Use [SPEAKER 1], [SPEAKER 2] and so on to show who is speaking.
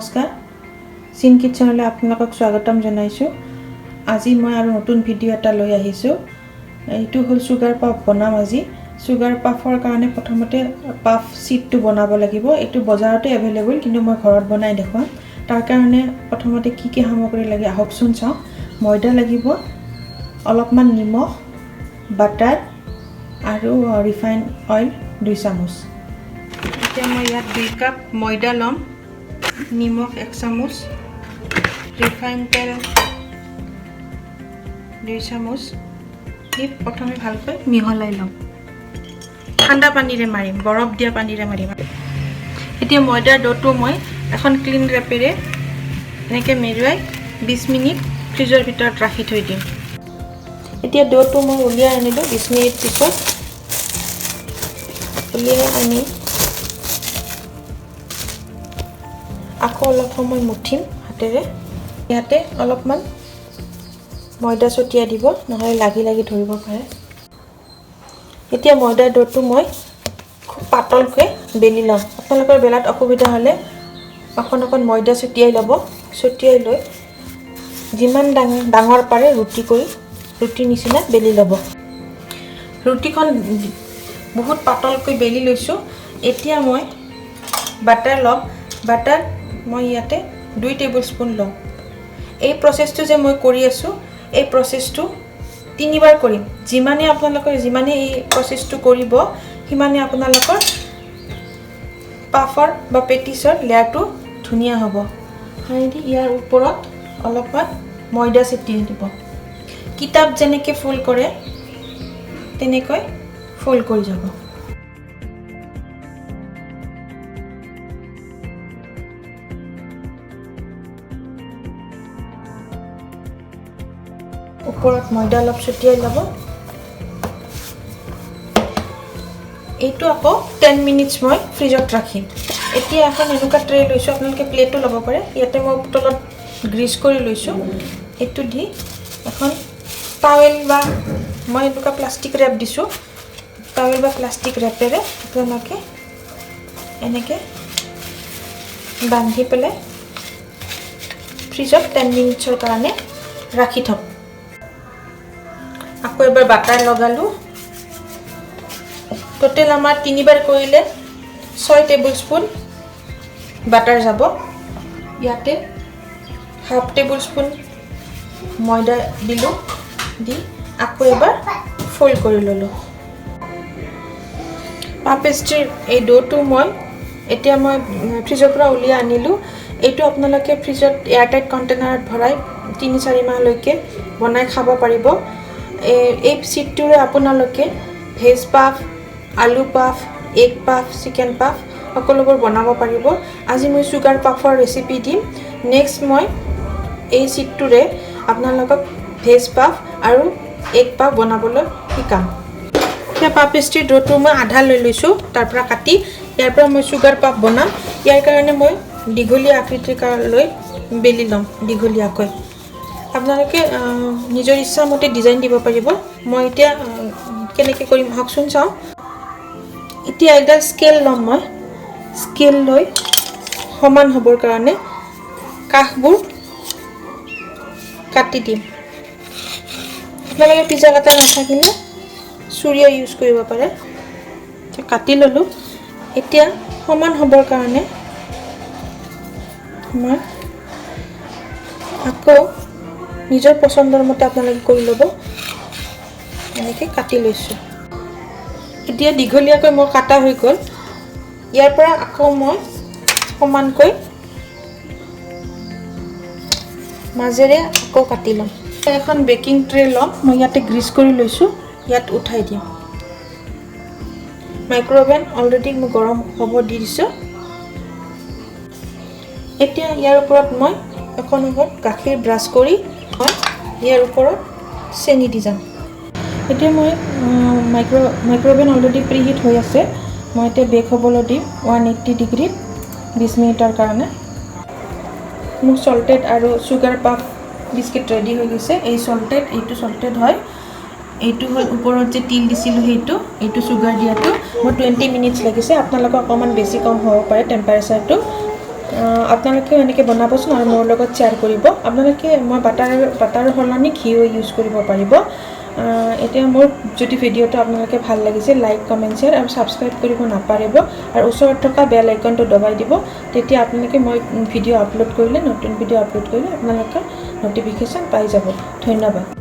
[SPEAKER 1] নমস্কাৰ, চিন কিটচেনলৈ আপোনালোকক স্বাগতম জনাইছোঁ। আজি মই আৰু নতুন ভিডিঅ' এটা লৈ আহিছোঁ। এইটো হ'ল চুগাৰ পাফ বনাম আজি। চুগাৰ পাফৰ কাৰণে প্ৰথমতে পাফ শ্বীটটো বনাব লাগিব। এইটো বজাৰতে এভেইলেবল, কিন্তু মই ঘৰত বনাই দেখুৱাম। তাৰ কাৰণে প্ৰথমতে কি কি সামগ্ৰী লাগে আহকচোন চাওঁ। ময়দা লাগিব, অলপমান নিমখ, বাটাৰ আৰু ৰিফাইন অইল 2 চামুচ। এতিয়া মই ইয়াত 2 কাপ ময়দা ল'ম, নিমখ 1 চামুচ, ৰিফাইন তেল 2 চামুচ দি প্ৰথমে ভালকৈ মিহলাই ল'ম। ঠাণ্ডা পানীৰে মাৰিম, বৰফ দিয়া পানীৰে মাৰিম। এতিয়া ময়দাৰ ড'টো মই এখন ক্লিন ৰেপেৰে এনেকৈ মেৰুৱাই 20 মিনিট ফ্ৰিজৰ ভিতৰত ৰাখি থৈ দিম। এতিয়া ড'টো মই উলিয়াই আনিলোঁ। 20 মিনিট পিছত উলিয়াই আনি আকৌ অলপ সময় মুঠিম হাতেৰে। ইয়াতে অলপমান ময়দা ছটিয়াই দিব, নহ'লে লাগি লাগি ধৰিব পাৰে। এতিয়া ময়দাৰ ড'টো মই খুব পাতলকৈ বেলি ল'ম। আপোনালোকৰ বেলাত অসুবিধা হ'লে অকণ অকণ ময়দা ছটিয়াই ল'ব। ছটিয়াই লৈ যিমান ডাঙৰ পাৰে ৰুটি কৰি ৰুটিৰ নিচিনা বেলি ল'ব। ৰুটিখন বহুত পাতলকৈ বেলি লৈছোঁ। এতিয়া মই বাটাৰ ল'ম। বাটাৰ মই ইয়াতে 2 টেবুল স্পুন ল'ম। এই প্ৰচেছটো যে মই কৰি আছোঁ, এই প্ৰচেছটো তিনিবাৰ কৰিম। যিমানে আপোনালোকৰ যিমানে এই প্ৰচেছটো কৰিব, সিমানে আপোনালোকৰ পাফৰ বা পেটিছৰ লেয়াৰটো ধুনীয়া হ'ব। সানি দি ইয়াৰ ওপৰত অলপমান ময়দা ছটিয়াই দিব। কিতাপ যেনেকৈ ফ'ল্ড কৰে তেনেকৈ ফ'ল্ড কৰি যাব। ওপৰত ময়দা অলপ ছটিয়াই ল'ব। এইটো আকৌ 10 মিনিটছ মই ফ্ৰিজত ৰাখিম। এতিয়া এখন এনেকুৱা ট্ৰে লৈছোঁ, আপোনালোকে প্লেটো ল'ব পাৰে। ইয়াতে মই তলত গ্ৰীজ কৰি লৈছোঁ। এইটো দি এখন টাৱেল বা মই এনেকুৱা প্লাষ্টিক ৰেপ দিছোঁ। টাৱেল বা প্লাষ্টিক ৰেপেৰে আপোনালোকে এনেকৈ বান্ধি পেলাই ফ্ৰিজত 10 মিনিটছৰ কাৰণে ৰাখি থ'ম। আকৌ এবাৰ বাটাৰ লগালোঁ। টোটেল আমাৰ তিনিবাৰ কৰিলে 6 টেবুল স্পুন বাটাৰ যাব। ইয়াতে হাফ টেবুল স্পুন ময়দা দিলোঁ, দি আকৌ এবাৰ ফ'ল্ড কৰি ল'লোঁ। পাফ পেষ্ট্ৰিৰ এই ড'টো মই এতিয়া মই ফ্ৰিজৰ পৰা উলিয়াই আনিলোঁ। এইটো আপোনালোকে ফ্ৰিজত এয়াৰটাইট কণ্টেইনাৰত ভৰাই 3-4 মাহলৈকে বনাই খাব পাৰিব। এই শ্বীটটোৰে আপোনালোকে ভেজ পাফ, আলু puff, egg puff, chicken puff সকলোবোৰ বনাব পাৰিব। আজি মই চুগাৰ পাফৰ ৰেচিপি দিম। নেক্সট মই এই শ্বীটটোৰে আপোনালোকক ভেজ পাফ আৰু এগ পাফ বনাবলৈ শিকাম। এতিয়া পাফ পেষ্ট্ৰিৰ ড'টো মই আধা লৈ লৈছোঁ, তাৰ পৰা কাটি ইয়াৰ পৰা মই চুগাৰ পাফ বনাম। ইয়াৰ কাৰণে মই দীঘলীয়া আকৃতিৰ লৈ বেলি ল'ম দীঘলীয়াকৈ। আপোনালোকে নিজৰ ইচ্ছামতে ডিজাইন দিব পাৰিব। মই এতিয়া কেনেকৈ কৰিম আহকচোন চাওঁ। এতিয়া এডাল স্কেল ল'ম। মই স্কেল লৈ সমান হ'বৰ কাৰণে কাষবোৰ কাটি দিম। আপোনালোকে পিজ্জা কাটা নাথাকিলে চুৰিও ইউজ কৰিব পাৰে। কাটি ল'লোঁ। এতিয়া সমান হ'বৰ কাৰণে মই আকৌ নিজৰ পচন্দৰ মতে আপোনালোকে কৰি ল'ব। এনেকৈ কাটি লৈছোঁ। এতিয়া দীঘলীয়াকৈ মোৰ কাটা হৈ গ'ল। ইয়াৰ পৰা আকৌ মই সমানকৈ মাজেৰে আকৌ কাটি ল'ম। এখন বেকিং ট্ৰে ল'ম। মই ইয়াতে গ্ৰীজ কৰি লৈছোঁ, ইয়াত উঠাই দিম। মাইক্ৰ'অভেন অলৰেডি মই গৰম হ'ব দি দিছোঁ। এতিয়া ইয়াৰ ওপৰত মই অকণ অকণ গাখীৰ ব্ৰাছ কৰি মই ইয়াৰ ওপৰত চেনি দি যাম। এতিয়া মই মাইক্ৰ'অভেন অলৰেডি প্ৰিহিট হৈ আছে। মই এতিয়া বেক হ'বলৈ দিম 180 ডিগ্ৰীত 20 মিনিটৰ কাৰণে। মোৰ চল্টেড আৰু চুগাৰ পাফ বিস্কিট ৰেডি হৈ গৈছে। এইটো চল্টেড হয়। এইটো হ'ল ওপৰত যে তিল দিছিলোঁ সেইটো, এইটো চুগাৰ দিয়াটো। মোৰ 20 মিনিটছ লাগিছে। আপোনালোকৰ অকণমান বেছি কম হ'ব পাৰে টেম্পাৰেচাৰটো। আপোনালোকেও এনেকৈ বনাবচোন আৰু মোৰ লগত শ্বেয়াৰ কৰিব। আপোনালোকে মই বাটাৰৰ সলনি ঘিও ইউজ কৰিব পাৰিব। এতিয়া মোৰ যদি ভিডিঅ'টো আপোনালোকে ভাল লাগিছে, লাইক, কমেণ্ট, শ্বেয়াৰ আৰু ছাবস্ক্ৰাইব কৰিব নাপাহৰিব আৰু ওচৰত থকা বেল আইকনটো দবাই দিব। তেতিয়া আপোনালোকে মই ভিডিঅ' আপলোড কৰিলে, নতুন ভিডিঅ' আপলোড কৰিলে আপোনালোকে ন'টিফিকেশ্যন পাই যাব। ধন্যবাদ।